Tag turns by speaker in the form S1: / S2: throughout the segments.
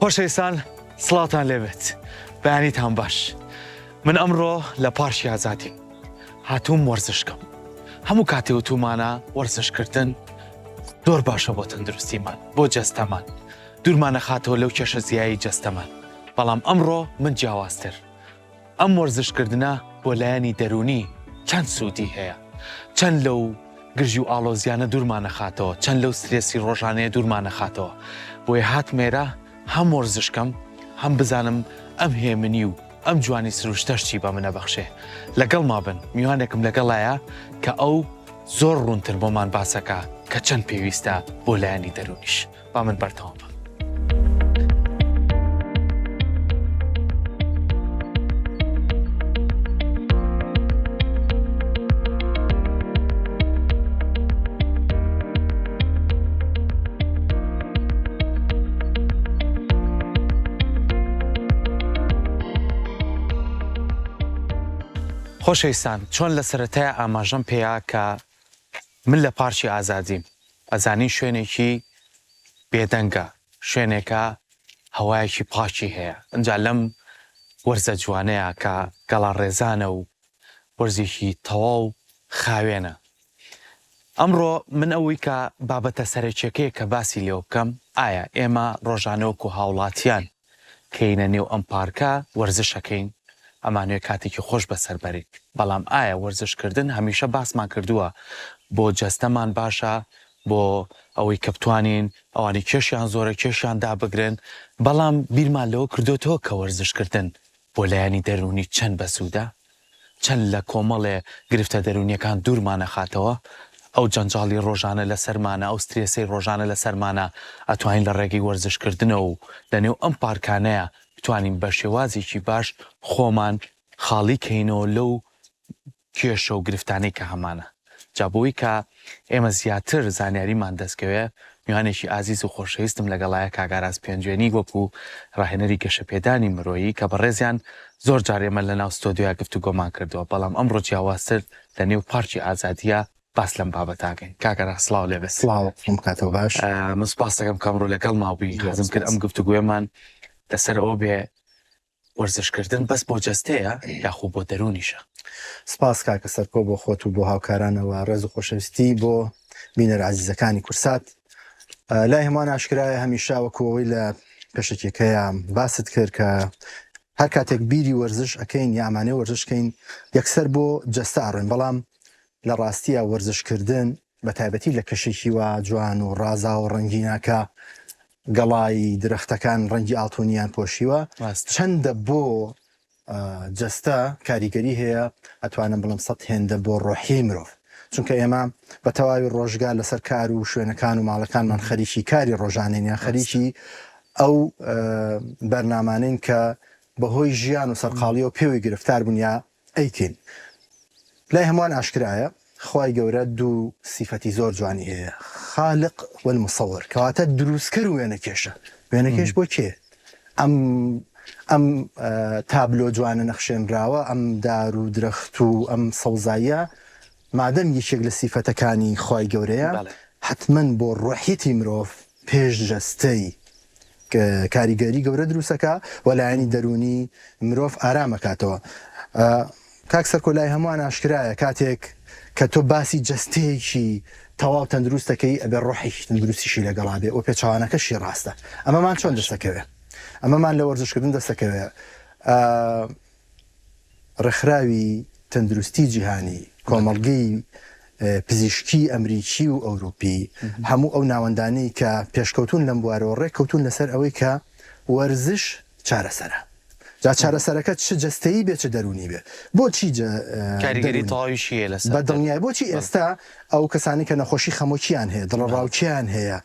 S1: خۆشەویستان سڵاوتان لێبێت بەیانیتان باش من ئەمڕۆ لە پارکی ئازادیم هاتووم وەرزشکەم هەموو کاتێ وتومانە وەرزشکردن زۆر باشە بۆ تەندروستیمان بۆ جەستەمان دوورمانەخاتەوە لەو کێشە زیایی جەستەمان بەڵام ئەمڕۆ من جیاوازتر ئەم وەرزشکردنە بۆ لایەنی دەروونی چەند سوودی هەیە؟ چەند لەو گرژی و ئاڵۆزیانە دوورمانەخاتەوە؟ چەند لەو سترێسی ڕۆژانەیە دوورمانەخاتەوە؟ بۆیە هاتمە ئێرە هەم وەرزش کەم، هەم بزانم ئەم هێمنی و ئەم جوانی سروشتەش چی بە من ئەبەخشێ. لەگەڵما بن، میوانێکم لەگەڵایە کە ئەو زۆر ڕوونتر بۆمان باسەکا کە چەند پێویستە بۆ لایەنی دەروونیش. با من بەردەوام بم. خۆشەویستان چۆن لە سەرەتای ئاماژەم پێیا کە من لە پارکی ئازادیم ئەزانین شوێنێکی بێدەنگە شوێنێکە هەوایەکی پاکی هەیە ئنجا لەم وەرزە جوانەیا کە گەڵا ڕێزانە و وەرزێکی تەواو خاوێنە ئەمڕۆ من ئەوەی کە بابەتە سەرەکیەکەیە کە باسی لێوە بکەم ئایا ئێمە ڕۆژانە وەکو هاوڵاتیان کەینە نێو ئەم پارکە وەرزش ئەکەین ئەمانەوێ کاتێکی خۆش بەسەر بەرین بەڵام ئایا وەرزش کردن هەمیشە باسمان کردووە بۆ جەستەمان باشە بۆ ئەوەی کە بتوانین ئەوانەی کێشیان زۆرە کێشیان دابگرن بەڵام بیرمان لەوە کردۆتەوە کە وەرزش کردن بۆ لایەنی دەروونی چەند بەسوودە چەند لە کۆمەڵێ گرفتە دەروونیەکان دوورمان ئەخاتەوە، ئەو جەنجاڵی ڕۆژانە لەسەرمانە، ئەو سترێسەی ڕۆژانە لەسەرمانە ئەتوانین لە ڕێگەی وەرزش کردنەوە و لە نێو ئەم پارکانەیا بتوانین بە شێوازێکی باش خۆمان خاڵی کەینەوە لەو کێشە و گرفتانەی کە هەمانە. جا بۆی کە ئێمە زیاتر زانیاریمان دەست کەوێ میوانێکی ئازیز و خۆشەویستم لەگەڵایە کاک ئاراس پێنجوێنی وەکو ڕاهێنەری گەشەپێدانی مرۆیی کە بەڕێزیان زۆر جار ئێمە لەناو ستۆدیۆیا گفتوگۆمان کردووە بەڵام ئەمڕۆ جیاوازتر لە نێو پارکی ئازادیە باس لەم بابەتە ئەکەین کاک ئاراس سڵاو لێ بێت.
S2: سڵاو ئەم کاتەو باش.
S1: من سوپاست دەکەم کە ئەمڕۆ لەگەڵما بووی حەزم کرد ئەم گفتوگۆیەمان لەسەر ئەوە بێ وەرزشکردن بەس بۆ جەستەیە یاخو بۆ دەروونیشە؟
S2: سپاس کاکە سەرکۆ بۆ خۆت و بۆ هاوکارانەوە ڕێز و خۆشەویستی بۆ بینەرە ئازیزەکانی کورسات لای هەمووان ئاشکرایە هەمیشە وەکو ئەوەی لە پێشەکیەکەیا باست کرد کە هەر کاتێک بیری وەرزش ئەکەین یا ئەمانەوێ وەرزش کەین یەکسەر بۆ جەستە ئەڕۆین بەڵام لە ڕاستیە وەرزشکردن بە تایبەتی لە کەشێکی وا جوان و ڕازاوە و ڕەنگینە کە گەڵای درەختەکان ڕەنگی ئاڵتونیان پۆشیوە چەندە بۆ جەستە کاریگەری هەیە ئەتوانم بڵێم سەد هێندە بۆ ڕۆحیەی مرۆڤ چونکە ئێمە بە تەواوی ڕۆژگار لەسەر کار و شوێنەکان و ماڵەکانمان خەریکی کاری ڕۆژانین یان خەریکی ئەو بەرنامانەین کە بەهۆی ژیان و سەرقاڵیەوە پێوەی گرفتار بوون یا ئەیکەین. لای هەمووان ئاشکرایە خوای گەورە دوو سیفەتی زۆر جوانی هەیە، خالق والمصور، کەواتە دروستکەر و وێنەکێشە. وێنەکێش بۆ کێ؟ ئەم ئەم تابلۆ جوانە نەخشێنراوە، ئەم دار و درەخت و ئەم سەوزاییە مادەم یەکێک لە سیفەتەکانی خوای گەورەیە حەتمەن بۆ ڕۆحیەتی مرۆڤ پێش جەستەی کاریگەری گەورە دروستەکا و لایەنی دەروونی مرۆڤ ئارام ئەکاتەوە. کاک سەرکۆ لای هەمووان ئاشکرایە کاتێک کە تۆ باسی جەستەیەکی تەواو تەندروست دەکەی ئەبێ ڕۆحێکی تەندروستیشی لەگەڵا بێ و پێچەوانەکەشی ڕاستە. ئەمەمان چۆن دەستەکەوێ؟ ئەمەمان لە وەرزشکردن دەستەکەوێ. ڕێکخراوی تەندروستی جیهانی، کۆمەڵگەی پزیشکی ئەمریکی و ئەوروپی، هەموو ئەو ناوەندانەی کە پێشکەوتوون لەم بوارەوە ڕێککەوتوون لەسەر ئەوەی کە وەرزش چارەسەرە. جا چارەسەرەکە چ جەستەیی بێت چ دەروونی بێت. بۆچی
S1: کاریگەری تەواویشی هەیە لەسەر
S2: بە دڵنیایی بۆچی ئێستا ئەو کەسانەی کە نەخۆشی خەمۆکییان هەیە، دڵەڕاوکێیان هەیە،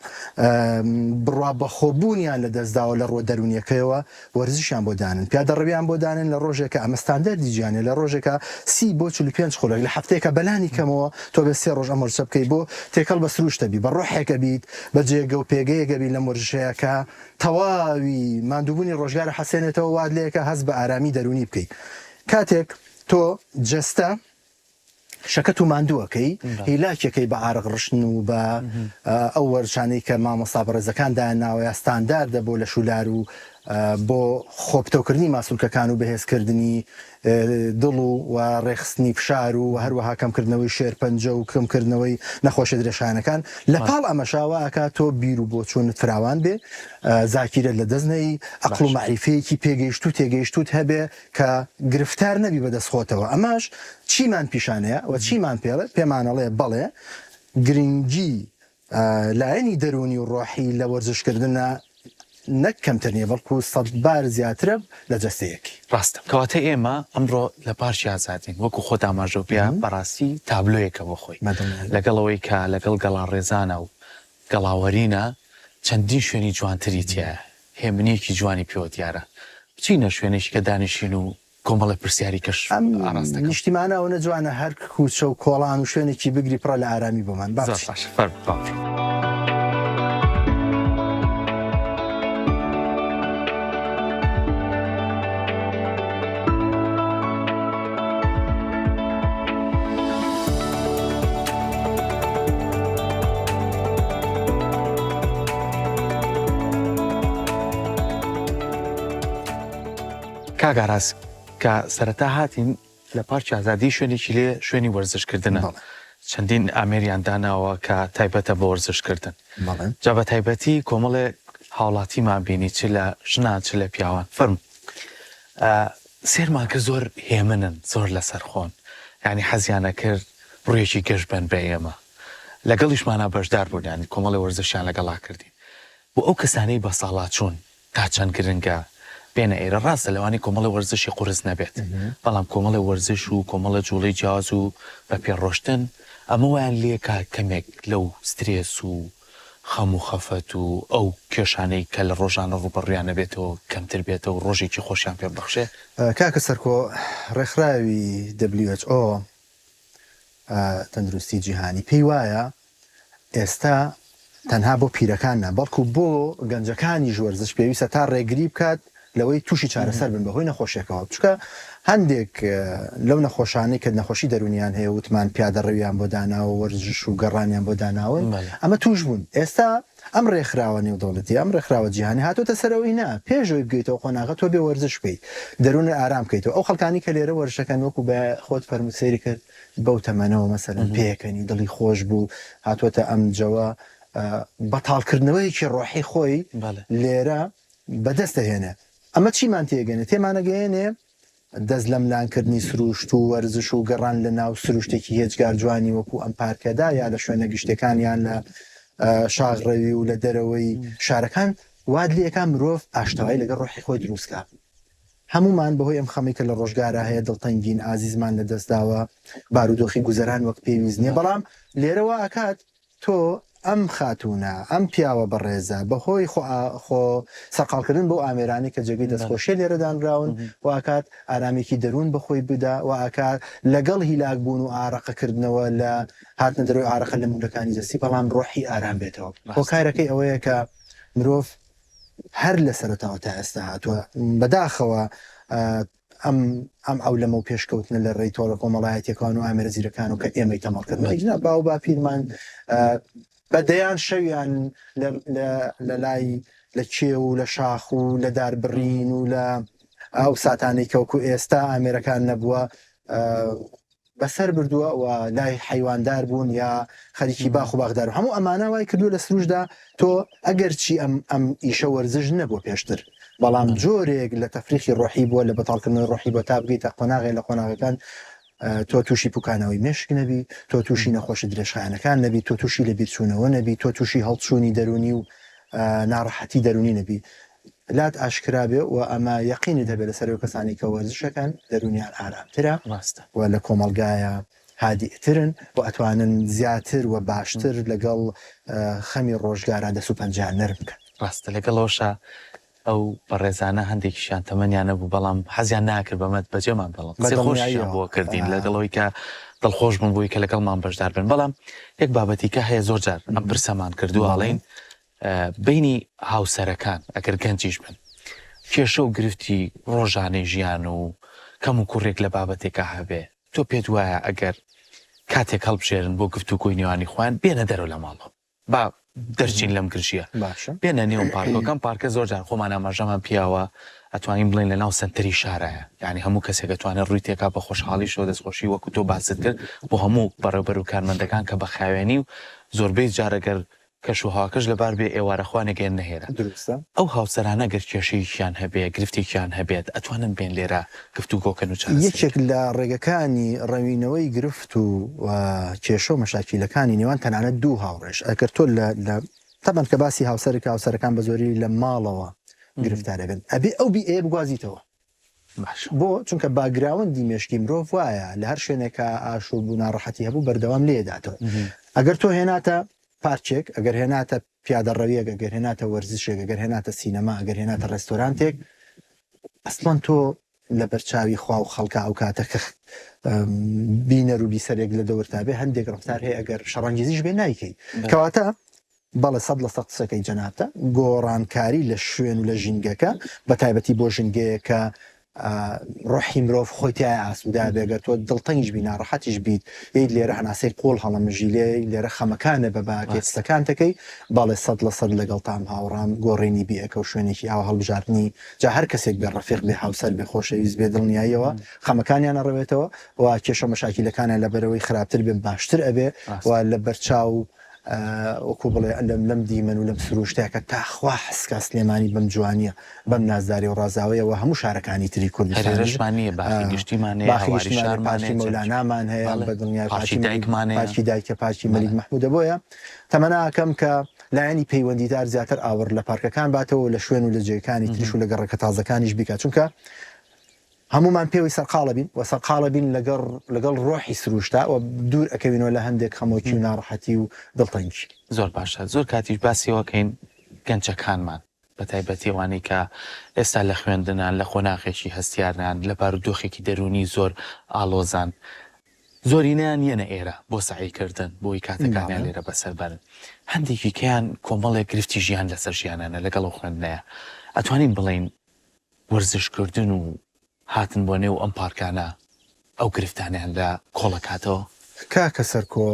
S2: بڕوا بەخۆبوونیان لەدەستداوە لە ڕووە دەروونییەکەیەوە، وەرزشیان بۆ دانن، پیادەڕەویان بۆ دانن لە ڕۆژێکا، ئەمە ستاندەردی جیهانیە، لە ڕۆژێکا سی بۆ 45 خولەک، لە هەفتەیەکا بەلانی کەمەوە تۆ بێ سێ ڕۆژ ئەم وەرزشە بکەی بۆ تێکەڵ بە سروشت ئەبی، بە ڕۆحێک ئەبیت، بە جێگە و پێگەیەک ئەبی لەم وەرزشەیا کە تەواوی ماندووبوونی ڕۆژگار ئەحەسێنێتەوە، وات لێ ئەکا هەست بە ئارامی دەروونی بکەی. کاتێک تۆ جەستە. شەکەت و ماندووەکەی، هیلاکیەکەی بە ئارەق ڕشتن و بە ئەو وەرزشانەی کە مامۆستا بەڕێزەکان دایانناوە یا ستانداردە بۆ لەش و لار و بۆ خۆپتەوکردنی ماسولکەکان و بەهێزکردنی دڵ و و ڕێکخستنی فشار و هەروەها کەمکردنەوەی شێرپەنجە و کەمکردنەوەی نەخۆشیە درێژخایەنەکان، لە پاڵ ئەمەشا وا ئەکا تۆ بیر و بۆچوونت فراوان بێ، زاکیرەت لە دەست نەیی، ئەقڵ و مەعریفەیەکی پێگەیشتوو تێگەیشتووت هەبێ کە گرفتار نەبی بە دەست خۆتەوە. ئەمەش چیمان پیشانەیە و چیمان پێڵێ؟ پێمانەڵێ بەڵێ گرنگی لایەنی دەروونی و ڕۆحی لە وەرزشکردنا نەک کەمتر نییە، بەڵکو سەدبار زیاترە لە جەستەیەکی.
S1: ڕاستە. کەواتە ئێمە ئەمڕۆ لە پارکی ئازادین، وەکو خۆت ئاماژەو پێ بەڕاستی تابلۆیەکە بۆ خۆی. لەگەڵ ئەوەی کە لەگەڵ گەڵاڕێزانە و گەڵاوەرینە چەندین شوێنی جوانتری تیایە، هێمنییەکی جوانی پێوە دیارە. بچینە شوێنێکی کە دانیشین و کۆمەڵێ پرسیاری کەش
S2: ئەم
S1: ئاراستە کەم.
S2: نیشتیمانە ئەونە جوانە هەر کوچە و کۆڵان و شوێنێکی بگری پڕە لە ئارامی بۆمان با
S1: زۆر
S2: بچین.
S1: باشە فەرموو با بڕۆین. کاک ئاراس کە سەرەتا هاتین لە پارکی ئازادی شوێنێکی لێ شوێنی وەرزشکردنە چەندین ئامێریان داناوە کە تایبەتە بە وەرزشکردن جا بە تایبەتی کۆمەڵێ هاوڵاتیمان بینی چ لە ژنان چ لە پیاوان فەرموو سێرمان کرد زۆر هێمنن زۆر لەسەر خۆن یعنی حەزیانە کرد ڕوویەکی گەش بن بە ئێمە لەگەڵیشمانە بەشدار بوون یعنی کۆمەڵی وەرزشیان لەگەڵا کردین بۆ ئەو کەسانەی بەساڵاچوون تا چەند گرنگە بێنە ئێرە، ڕاستە لەوانەیە کۆمەڵێ وەرزشی قورس نەبێت، بەڵام کۆمەڵێ وەرزش و کۆمەڵێ جوڵەی جیاواز و بە پێ ڕۆشتن ئەمە وایان لێکا کەمێک لەو سترێس و خەم و خەفەت و ئەو کێشانەی کە لە ڕۆژانە ڕووبەڕوویان ئەبێتەوە کەمتر بێتەوە و ڕۆژێکی خۆشیان پێ ببەخشێ.
S2: کاکە سەرکۆ، ڕێکخراوی who، تەندروستی جیهانی، پێی وایە ئێستا تەنها بۆ پیرەکان نا، بەڵکو بۆ گەنجەکانیش وەرزش پێویستە تا ڕێگری بکات لەوەی تووشی چارەسەر بن بەهۆی نەخۆشیەکەوە، چونکە هەندێک لەو نەخۆشانەی کە نەخۆشی دەروونیان هەیە وتمان پیادەڕەویان بۆ داناوە وەرزش و گەڕانیان بۆ داناون ئەمە تووش بوون، ئێستا ئەم ڕێکخراوە نێودەوڵەتیە ئەم ڕێکخراوە جیهانی هاتۆتە سەر ئەوەی نا پێش ئەوەی بگەیتەوە قۆناغە تۆ بێ وەرزش بکەیت دەروونت ئارام بکەیتەوە ئەو خەڵکانی کە لێرە وەرزشەکەن وەکو بە خۆت فەرموو سەیری کرد بەو تەمەنەوە مەسەلەن پێکەنی دڵی خۆش بوو هاتووەتە ئەم جەوە بەتاڵکردنەوەیەکی ڕۆحی خۆی لێرە بەدەست دەهێنێ ئەمە چیمان تێگەنێ تێمانەگەیەنێ دەست لەملانکردنی سروشت و وەرزش و گەڕان لە ناو سروشتێکی هێجگار جوانی وەکو ئەم پارکەدا یا لە شوێنە گشتیەکان یان لە شاخڕەوی و لە دەرەوەی شارەکان وات لێکا مرۆڤ ئاشتەوایی لەگەڵ ڕۆحی خۆی دروستکا. هەموومان بەهۆی ئەم خەمەی کە لە ڕۆژگارا هەیە دڵتەنگین، ئازیزمان لە دەست داوە، بارودۆخی گوزەران وەک پێویست نیە، بەڵام لێرە وا ئەکات تۆ ئەم خاتوونە، ئەم پیاوە بەڕێزە بەهۆی خۆ خۆ سەرقاڵکردن بەو ئامێرانەی کە جێگەی دەستخۆشیە لێرە دانراون، وا ئەکات ئارامیەکی دەروون بە خۆی بدا، وا ئەکات لەگەڵ هیلاک بوون و ئارەقە کردنەوە لە هاتنە دەرەوەی ئارەقە لە مولەکانی جەستی بەڵام ڕۆحی ئارام بێتەوە. هۆکارەکەی ئەوەیە کە مرۆڤ هەر لە سەرەتاوە تا ئێستا هاتووە بەداخەوە ئەم ئەم عەولەمە و پێشکەوتنە لە ڕێی تۆڕە کۆمەڵایەتیەکان و ئامێرە زیرەکان و کە ئێمەی تەمەڵ کرد ئەگینا باو باپیرمان بە دەیان شەویان لە لای لە کێو و لە شاخ و لە داربڕین و لە ئەو ساتانەی کەوکو ئێستا ئامێرەکان نەبووە بەسەر بردووە و لای حەیواندار بوون یا خەریکی باخ و باخدار و هەموو ئەمانە وای کردووە لە سروشدا تۆ ئەگەرچی ئەم ئەم ئیشە وەرزش نەبووە پێشتر بەڵام جۆرێک لە تەفریخی ڕۆحی بووە لە بەتاڵکردنەوەی ڕۆحی بۆ تا بگەیتە قۆناغێ لە قۆناغەکان تۆ تووشی پوکانەوەی مێشک نەبی تۆ تووشی نەخۆشی درێژخایەنەکان نەبی تۆ تووشی لەبیرچوونەوە نەبی تۆ تووشی هەڵچوونی دەروونی و ناڕەحەتی دەروونی نەبی لات ئاشکرا بێ و ئەمە یەقینت هەبێ لەسەر ئەو کەسانەی کە وەرزش ئەکەن دەروونیان ئارامترە
S1: ڕاستە.
S2: و لە کۆمەڵگایا هادیئترن و ئەتوانن زیاتر و باشتر لەگەڵ خەمی ڕۆژگارا دەست و پەنجەیان نەرم بکەن.
S1: ڕاستە لەگەڵ ئەوەشا ئەو بەڕێزانە هەندێکیشیان تەمەنیان نەبوو بەڵام حەزیان ناکرد بەمە بەجێمان بێڵن
S2: بە
S1: قسەی خۆشیان
S2: دڵنیاییەوە.
S1: بۆ کردین لەگەڵ ئەوەی کە دڵخۆش بوون بۆی کە لەگەڵمان بەشدار بن بەڵام یەک بابەتی کە هەیە زۆر جار ئەم پرسەمان کردووە
S2: بەڵێ.
S1: ئەڵێین بەینی هاوسەرەکان ئەگەر گەنجیش بن کێشە و گرفتی ڕۆژانەی ژیان و کەم و کوڕێک لە بابەتێکا هەبێ تۆ پێت وایە ئەگەر. کاتێک هەڵبژێرن بۆ گفتوگۆی نێوانی خۆیان بێنە دەرەوە لە ماڵەوە با دەرچین لەم گرژیە
S2: باشە.
S1: بێنە نێو پارکەکە ئەم پارکە زۆر جار خۆمان ئاماژەمان پیاوە ئەتوانین بڵێین لە ناو سەنتەری شارایە یانی هەموو کەسێک ئەتوانێت ڕووی تێکا بە خۆشحاڵیشەوە دەستخۆشی وەکو تۆ باست کرد بۆ هەموو بەڕێوبەر و کارمەندەکان کە بە خاوێنی و زۆربەی جار ئەگەر کەش و هەواکەش لەبار بێ ئێوارە خوانێک ئێننە ئێرە.
S2: دروستە.
S1: ئەو هاوسەرانە گەر کێشەیەکیان هەبێ، گرفتێکیان هەبێت ئەتوانن بێن لێرە گفتوگۆ کەن و چارەسەری
S2: یەکێک
S1: کەن.
S2: لە ڕێگەکانی ڕەوینەوەی گرفت و کێشە و مەشاکیلەکانی نێوان تەنانەت دوو هاوڕێش ئەگەر تۆ لە لە تەبعەن کە باسی هاوسەرێک هاوسەرەکان بە زۆری لە ماڵەوە گرفتار ئەبن ئەبێ ئەو بیئەیە بگوازیتەوە.
S1: باشە.
S2: بۆ؟ چونکە باکگراوندی مێشکی مرۆڤ وایە لە هەر شوێنێکا ئاشوب و ناڕەحەتی هەبوو بەردەوام لێ داتەوە. ئەگەر تۆ هێناتە پارکێک، ئەگەر هێناتە پیادەڕەویەک، ئەگەر هێناتە وەرزشێک، ئەگەر هێناتە سینەما، ئەگەر هێناتە ڕێستۆرانتێک، ئەسڵەن تۆ لە بەرچاوی خوا و خەڵکا ئەو کاتە کە بینەر و بیسەرێک لە دەورتا بێ هەندێک ڕەفتار هەیە ئەگەر شەڕانگێزیش بێ نایکەی. کەواتە بەڵێ 100% قسەکەی جەنابتە، گۆڕانکاری لە شوێن و لە ژینگەکە، بە تایبەتی بۆ ژینگەیەک کە ڕۆحی مرۆڤ خۆی تیایا ئاسوودە بێ، گەر تۆ دڵتەنگیش بی، ناڕەحەتیش بیت، یەیت لێرە هەناسەی قووڵ هەڵەمژی، لێی لێرە خەمەکانت بە باکەی قسەکانتەکەی، بەڵێ 100% لەگەڵتام هاوڕام، گۆڕینی بیئەکە و شوێنێکی ئاوا هەڵبژاردنی جا هەر کەسێک بێ، ڕەفیق بێ، هاوسەر بێ، خۆشەویست بێ، دڵنیاییەوە خەمەکانیان ئەڕەوێتەوە و کێشە و مەشاکیلەکانیان لەبەرئەوەی خراپتر بێ باشتر ئەبێ و لەبەرچاو وەکو بڵێ لەم لەم دیمەن و لەم سروشتە کە تا خوا حەزکا سلێمانی بەم جوانیە بەم نازداری و ڕازاوەیە وە هەموو شارەکانی تری کوردستانیش
S1: هەرێرەشمان نییە باخی گشتیمان هەیە
S2: باخی
S1: هەواری
S2: گشتیمان هەیە
S1: شارمان
S2: پارکی
S1: هەیە چەند
S2: مەولانامان هەیە
S1: بەڵێ
S2: بە دڵنیای
S1: پارکی
S2: پارکی مەلیک
S1: دایکمان هەیە
S2: پارکی دایکە پارکی مەلیک
S1: بەڵێ
S2: مەحمودە بۆیە تەمەنا ئەکەم کە لایەنی پەیوەندیدار زیاتر ئاوڕ لە پارکەکان باتەوە و لە شوێن و لە جێگەکانی تریش و لە گەڕەکە تازەکانیش بیکات چونکە هەموومان پێوەی سەرقاڵە بین و سەرقاڵە بین لەگەڵ لەگەڵ ڕۆحی سروشتا و دوور ئەکەوینەوە لە هەندێک خەمۆکی و ناڕەحەتی و دڵتەنگی.
S1: زۆر باشە زۆر کاتیش باسی ئەوە کەین گەنجەکانمان بە تایبەتی ئەوانەی کە ئێستا لە خوێندنان لە قۆناغێکی هەستیاران لە بارودۆخێکی دەروونی زۆر ئاڵۆزان زۆرینەیان یەنە ئێرە بۆ سەعی کردن بۆی کاتەکانیان لێرە بەسەر بەرن هەندێکی کەیان کۆمەڵێک گرفتی ژیان لەسەر ژیانانە لەگەڵ ئەو خوێندنەیە ئەتوانین بڵێین وەرزش کردن و هاتن بۆ نێو ئەم پارکانە ئەو گرفتانەیان لە کۆڵ ئەکاتەوە؟
S2: کاکە سەرکۆ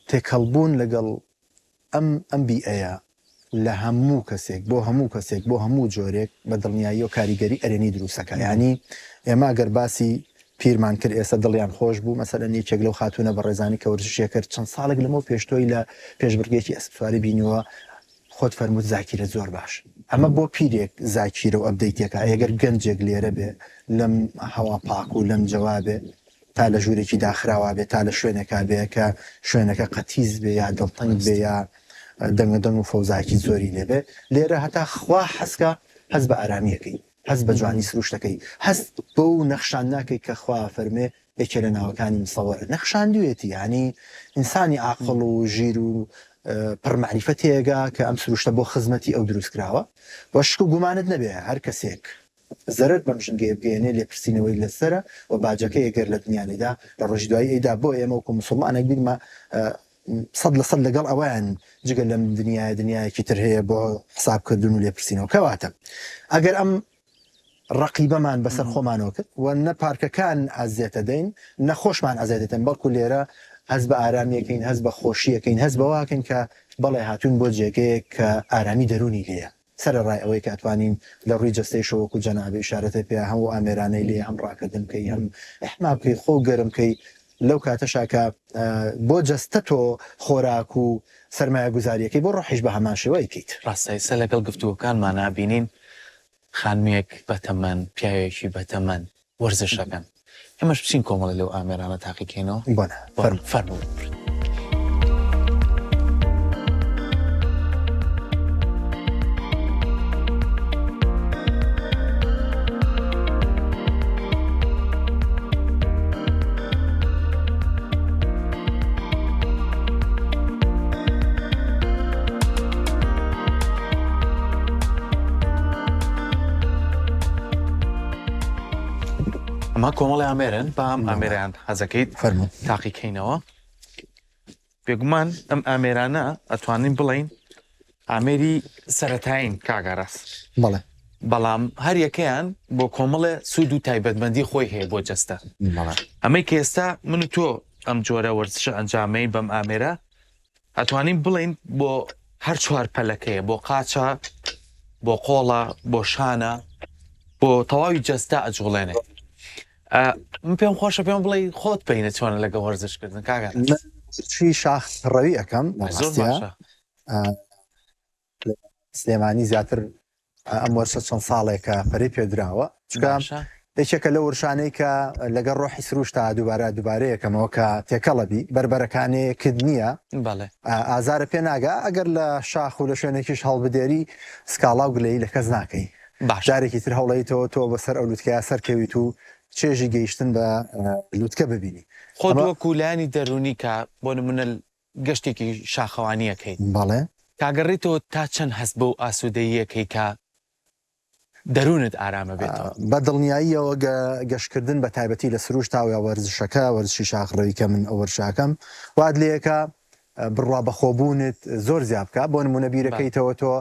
S2: تێکەڵ بوون لەگەڵ ئەم ئەم بیئەیە لە هەموو کەسێک بۆ هەموو کەسێک بۆ هەموو جۆرێک بە دڵنیاییەوە کاریگەری ئەرێنی دروست ئەکا یانی ئێمە گەر باسی پیرمان کرد ئێستا دڵیان خۆش بوو مەسەلەن یەکێک لەو خاتوونە بەڕێزانی کە وەرزشی ئەکرد چەند ساڵێک لەمەو پێش تۆی لە پێشبڕکێکی ئەسپسواری بینیوە خۆت فەرمووت زاکیرە زۆر باش ئەمە بۆ پیرێک زاکیرە و ئەپدەیتێکە ئەگەر گەنجێک لێرە بێ لەم هەوا پاک و لەم جەوا بێ تا لە ژوورێکی داخراوا بێ تا لە شوێنێکا بێ کە شوێنەکە قەتیس بێ یا دڵتەنگ بێ یا دەنگە دەنگ و فەوزاکی زۆری لێ بێ لێرە هەتا خوا حەزکا هەست بە ئارامیەکەی هەست بە جوانی سروشتەکەی هەست بەو نەخشان ناکەی کە خوا فەرمێ یەکێ لە ناوەکانی مصەوەرە نەخشاندوێتی یانی ئینسانی عاقڵ و ژیر و پڕ مەعریفە تێگا کە ئەم سروشتە بۆ خزمەتی ئەو دروست کراوە و شک و گومانت نەبێ هەر کەسێک زەرەر بەم ژینگەیە بگەیەنێ لێپرسینەوەی لەسەرە و باجەکەی گەر لە دنیا نەیدا لە ڕۆژی دوایی ئەیدا بۆ ئێمە وەکو موسڵمانێک بیرمە 100% لەگەڵ ئەوەیان جگە لەم دنیایە دنیایەکی تر هەیە بۆ حسابکردن و لێپرسینەوە کەواتە ئەگەر ئەم ڕەقیبەمان بەسەر خۆمانەوە کرد و نە پارکەکان ئەزیەتە دەین نە خۆشمان ئەزیەت دەدەین بەڵکو لێرە هەست بە ئارامیەکەین هەست بە خۆشیەکەین هەست بەوەکەین کە بەڵێ هاتوون بۆ جێگەیەک کە ئارامی دەروونی لێیە سەرەڕای ئەوەی کە ئەتوانین لە ڕووی جەستەیشەوە وەکو جەنابی ئیشارەتت پێ هەم ئەو ئامێرانەی لێیە هەم ڕاکردن بکەی هەم ئیحما بکەی خۆ گەرم بکەی لەو کاتەشا کە بۆ جەستە تۆ خۆراک و سەرمایەگوزاریەکەی بۆ ڕۆحیش بە هەمان شێوە ئەیکەیت.
S1: ڕاستە ئێستا لەگەڵ گفتوگۆکانمانا بینین خانمێک بەتەمەن پیاوێکی بەتەمەن وەرزش ئەکەن ئێمەش بچین کۆمەڵێ لەو ئامێرانە تاقیکەینەوە
S2: بۆنە فەرموو.
S1: فەرموو. ئەمە کۆمەڵی ئامێرن با ئەم ئامێریان حەزەکەیت
S2: فەرموو.
S1: تاقیکەینەوە بێگومان ئەم ئامێرانە ئەتوانین بڵین ئامێری سەرەتایین کاک ئاراس.
S2: بەڵێ.
S1: بەڵام هەر یەکەیان بۆ کۆمەڵێ سوود و تایبەتمەندی خۆی هەیە بۆ جەستە. ئەمەی کە ئێستا من و تۆ ئەم جۆرە وەرزشە ئەنجامەین بەم ئامێرە ئەتوانین بڵێین بۆ هەر چوار پەلەکەیە بۆ قاچە بۆ قۆڵە بۆ شانە بۆ تەواوی جەستە ئەجوڵێنێ من پێم خۆشە پێم بڵێ خۆت پێینە چۆنە لەگە وەرزشکردن کاکە
S2: چی شاخ ڕەوی ئەەکەم
S1: زۆر باشە
S2: سلێمانی زیاتر ئەم وەرشە چەند ساڵێکە پەرەی پێدراوە چونکە
S1: باشە.
S2: یەکێکە لەو ورشانەی کە لەگەڵ ڕۆحی سروشتا دووبارە دووبارەیەکەمەوە کە تێکەڵەبی بەربەرەکانەیەکت نییە
S1: بەڵێ.
S2: ئازارە پێ ناگا ئەگەر لە شاخ و لە شوێنێکیش هەڵبدێری سکاڵا و گلەیی لە کەس ناکەی
S1: باشە.
S2: جارێکی تر هەوڵەیتەوە تۆ بەسەر ئەو لوتکەیا سەرکەویت و چێژی گەیشتن بە لوتکە ببینی
S1: خۆت
S2: ئەمە
S1: وەکو لایەنی دەروونی کە بۆ نموونە گەشتێکی شاخەوانی ئەکەیت.
S2: بەڵێ.
S1: تا گەڕیتەوە تا چەند هەست بەو ئاسوودەییە کەی کە دەروونت ئارام ئەبێتەوە؟
S2: بە دڵنیاییەوە گەشتکردن بە تایبەتی لە سروشتا و یا وەرزشەکە، وەرزشی شاخڕەوی کە من ئەو وەرزشە ئەکەم، وات لێ ئەکا بڕوا بەخۆبوونت زۆر زیا بکا. بۆ نموونە بیرەکەیتەوە تۆ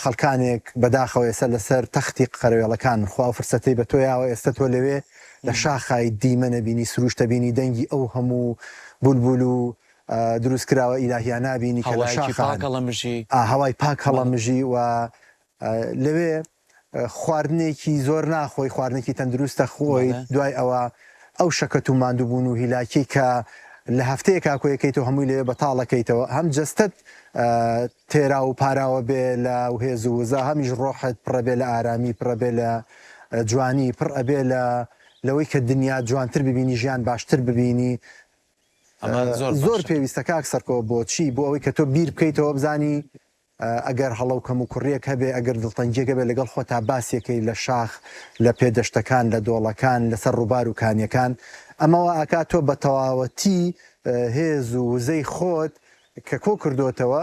S2: خەڵکانێک بەداخەوە ئێستا لەسەر تەختی قەرەوێڵەکانن، خوا ئەو فرسەتەی بە تۆ یاوە ئێستا تۆ لەوێ لە شاخای دیمەنە بینی سروشتە بینی دەنگی ئەو هەموو بولبول و دروستکراوە ئیلاهیانە بینی کە لە
S1: هەوایەکی
S2: شاخان
S1: پاک هەڵەمژی.
S2: هەوای پاک
S1: بەڵێ.
S2: هەڵەمژی و لەوێ خواردنێکی زۆر ناخۆی خواردنێکی تەندروستە خۆیت
S1: بەڵێ.
S2: دوای ئەوە ئەو شەکەت و ماندووبوون و هیلاکیەی کە لە هەفتەیەکا کۆیەکەیتەوە هەمووی لەوێ بەتاڵ ئەکەیتەوە هەم جەستەت تێراو و پاراوە بێ لە هێز و وزە هەمیش ڕۆحت پڕە بێ لە ئارامی پڕە بێ لە جوانی پڕ ئەبێ لە لەوەی کە دنیا جوانتر ببینی ژیان باشتر ببینی
S1: ئەمە زۆر
S2: زۆر
S1: باشە.
S2: پێویستە کاک سەرکۆ بۆچی بۆ ئەوەی کە تۆ بیر بکەیتەوە بزانی ئەگەر هەڵە و کەموکوڕییەک هەبێ، ئەگەر دڵتەنگییەک هەبێ لەگەڵ خۆتا باسیەکەی لە شاخ، لە پێدەشتەکان، لە دۆڵەکان، لەسەر ڕووبار و کانییەکان. ئەمە وا ئەکا تۆ بە تەواوەتی هێز و وزەی خۆت کە کۆ کردۆتەوە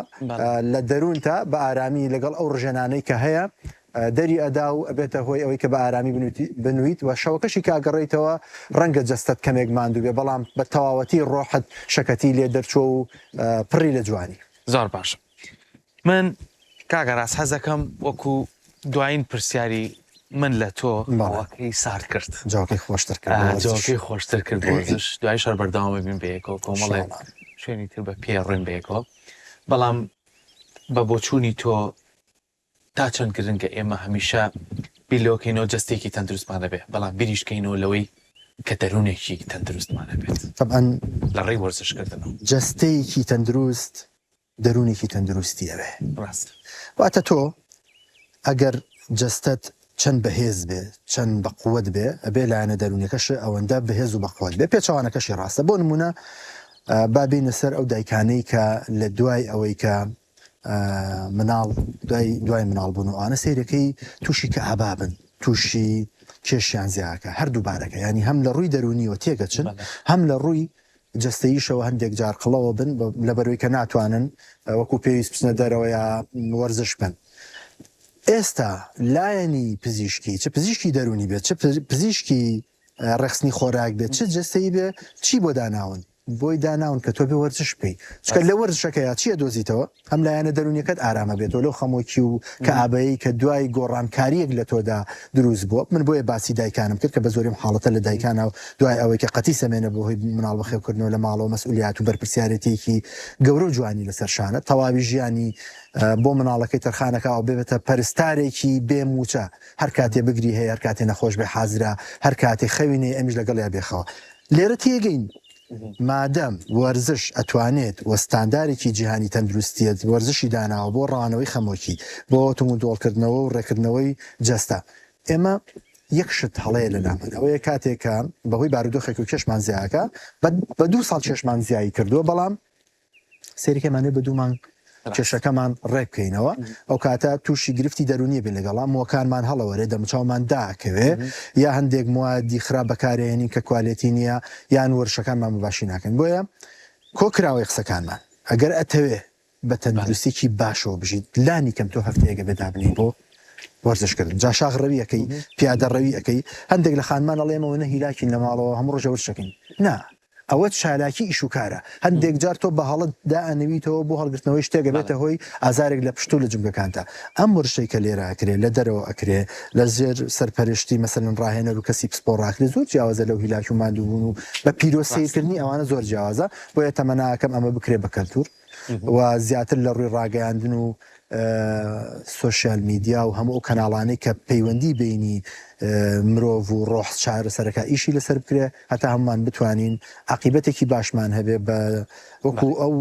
S2: لە دەروونتا بە ئارامی لەگەڵ ئەو ڕژێنانەی کە هەیە دەری ئەدا و ئەبێتە هۆی ئەوەی کە بە ئارامی بنوویت و شەوەکەشی کە ئەگەڕێیتەوە ڕەنگە جەستەت کەمێک ماندوو بێ بەڵام بە تەواوەتی ڕۆحت شەکەتی لێ دەرچووە و پڕی لە جوانی.
S1: زۆر باشە من کاک ئاراس حەزەکەم وەکو دوایین پرسیاری من لە تۆ هەواکەی سارد کرد
S2: جەوەکەی خۆشتر کرد بۆ وەرزش.
S1: جەوەکەی خۆشتر کرد بۆ وەرزش دوای شەر بەردەوام بین بەیەکەوە کۆمەڵێک شوێنی تر بە پێ ڕوین بەیەکەوە بەڵام بە بۆچوونی تۆ تا چەند گرنگە ئێمە هەمیشە بیر لەوە کەینەوە جەستەیەکی تەندروستمان هەبێ، بەڵام بیریش کەینەوە لەوەی کە دەروونێکی تەندروستمان هەبێت
S2: تەبعەن
S1: لە ڕێی وەرزشکردنەوە.
S2: جەستەیەکی تەندروست دەروونێکی تەندروستی ئەوێ.
S1: ڕاستە.
S2: واتە تۆ ئەگەر جەستەت چەند بەهێز بێ، چەند بەقوەت بێ، ئەبێ لایەنە دەروونیەکەشت ئەوەندە بەهێز و بەقوەت بێ. پێچەوانەکەشی ڕاستە. بۆ نموونە با بێینە سەر ئەو دایکانەی کە لە دوای ئەوەی کە مناڵ دوای دوای مناڵ بوون و ئەوانە سەیرەکەی تووشی کەئابا بن تووشی کێشیان زیاکە هەردوو بارەکە ینی هەم لە ڕووی دەرونیەوە تێگەچن هەم لە ڕووی جەستەییشەوە هەندێک جار قڵەوە بن لەبەرەوەی کە ناتوانن وەکو پێویست بچنە دەرەوە یا وەرزش بکەن ئێستا لایەنی پزیشکی چ پزیشکی دەرونی بێت چ پزیشکی ڕێکخستنی خۆراک بێت چ جەستەیی بێ چی بۆ داناون بۆی داناون کە تۆ بێ وەرزش بکەی چونکە لە وەرزشەکەیا چی ئەدۆزیتەوە هەم لایەنە دەروونیەکەت ئارامە بێتەوە لەو خەمۆکی و کەئابەیەی کە دوای گۆڕانکاریەک لە تۆدا دروست بووە من بۆیە باسی دایکانم کرد کە بە زۆریم حاڵەتە لە دایکانا و دوای ئەوەی کە قەتیس ئەمێنە بۆ هۆی مناڵ بەخێوکردنەوە لە ماڵەوە مەسئولیات و بەرپرسیارێتیەکی گەورە و جوانی لەسەر شانە تەواوی ژیانی بۆ مناڵەکەی تەرخانەکا و ببێتە پەرستارێکی بێ مووچە هەر کاتێ بگری هەیە هەر کاتێ نەخۆش بێ حازرە هەر کاتێ خەوی نەیە ئەمیش لەگەڵیا بێخەوە لێرە تێگەین مادەم وەرزش ئەتوانێت و ستاندارێکی جیهانی تەندروستیەت وەرزشی داناوە بۆ ڕەوانەوەی خەمۆکی بۆ تومودۆڵکردنەوە و ڕێکردنەوەی جەستە ئێمە یەک شت هەڵەیە لە لامان ئەوەیە کاتێک کە بەهۆی بارودۆخێک و کێشمان زیاکە بە دوو ساڵ کێشمان زیایی کردووە بەڵام سەیرەکەی مانەوێ بە دوو مانگ کێشەکەمان ڕێک بکەینەوە ئەو کاتە تووشی گرفتی دەرونیە بین لەگەڵا موەکانمان هەڵەوەرێ دەموچاومان داکەوێ یا هەندێک موادی خراپ بەکارێنین کە کوالێتی نییە یان وەرشەکانمان بە باشی ناکەن بۆیە کۆکراوەی قسەکانمان ئەگەر ئەتەوێ بە تەندروستێکی باشەوە بژیت لانی کەم تۆ هەفتەیەکە بێ دابنێی بۆ وەرزشکردن جا شاخ ڕەوی ئەکەی پیادە ڕەوی ئەکەی هەندێک لە خانمان ئەڵێ ئێمە وەنە هیلاکین لە ماڵەوە هەموو ڕۆژێ وەرزشەکەین نا. ئەوە چالاکی ئیش و کارە. هەندێک جار تۆ بە هەڵە دائەنەویتەوە بۆ هەڵگرتنەوەی شتێک ئەبێتە هۆی ئازارێک لە پشت و لە جومگەکانتا. ئەم وەرزشەی کە لێرە ئەکرێ، لە دەرەوە ئەکرێ، لە ژێر سەرپەرشتی مەسەلەن ڕاهێنەر و کەسی پسپۆڕ ئەکرێ زۆر جیاوازە لەو هیلاکی و ماندووبوون و بە پیرۆز سەیرکردنی ئەوانە زۆر جیاوازە. بۆیە تەمەنا ئەکەم ئەمە بکرێ بە کەلتور و زیاتر لە ڕووی ڕاگەیاندن و سۆشیال میدیا و هەموو ئەو کەناڵانەی کە پەیوەندی بینی مرۆڤ و ڕۆح چارەسەرەکە ئیشی لەسەر بکرێ هەتا هەمومان بتوانین عقیبەتێکی باشمان هەبێ بە وەکو ئەو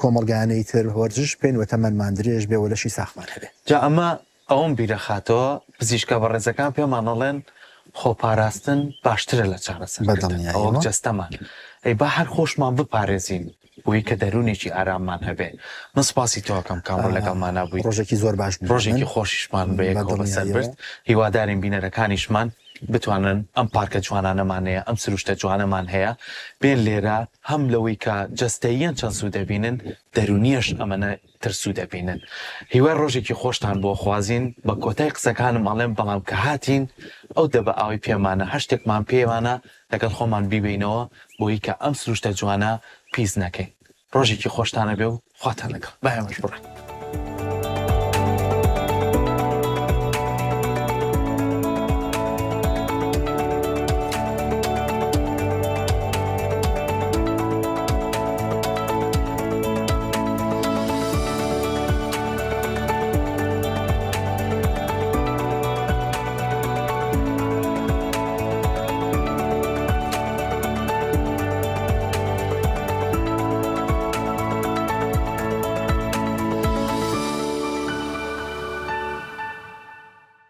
S2: کۆمەڵگانەی تر وەرزش بکەین و تەمەنمان درێژ بێ و لەشی ساخمان هەبێ.
S1: جا ئەمە ئەوەم بیرەخاتەوە پزیشکە بەڕێزەکان پێمان ئەڵێن خۆپاراستن باشترە لە چارەسەرکردن ئەوەک جەستەمان ئەی با هەر خۆشمان بپارێزین بۆی کە دەروونێکی ئاراممان هەبێ من سوپاسی تۆ ئەکەم کامڕۆ لەگەڵمانا بوویت
S2: ڕۆژێکی زۆر باش بوو
S1: ڕۆژێکی خۆشیشمان بەیەکەوە بەسەر برد هیوادارین بینەرەکانیشمان بتوانن ئەم پارکە جوانانەمان هەیە ئەم سروشتە جوانەمان هەیە بێن لێرە هەم لەوەی کە جەستەییەن چەند سوود دەبینن دەروونیەش ئەمەنە تر سوود ئەبینن هیوای ڕۆژێکی خۆشتان بۆ خوازین بە کۆتای قسەکانم ئەڵێم بەڵام کە هاتین ئەو دەبە ئاوەی پێمانە هەر شتێکمان پێمانە لەگەڵ خۆمان بیبەینەوە بۆی کە ئەم سروشتە جوانە پیس نەکەین ڕۆژێکی خۆشتان هەبێ و خواتان لەگەڵ با ئێمەش بڕۆین.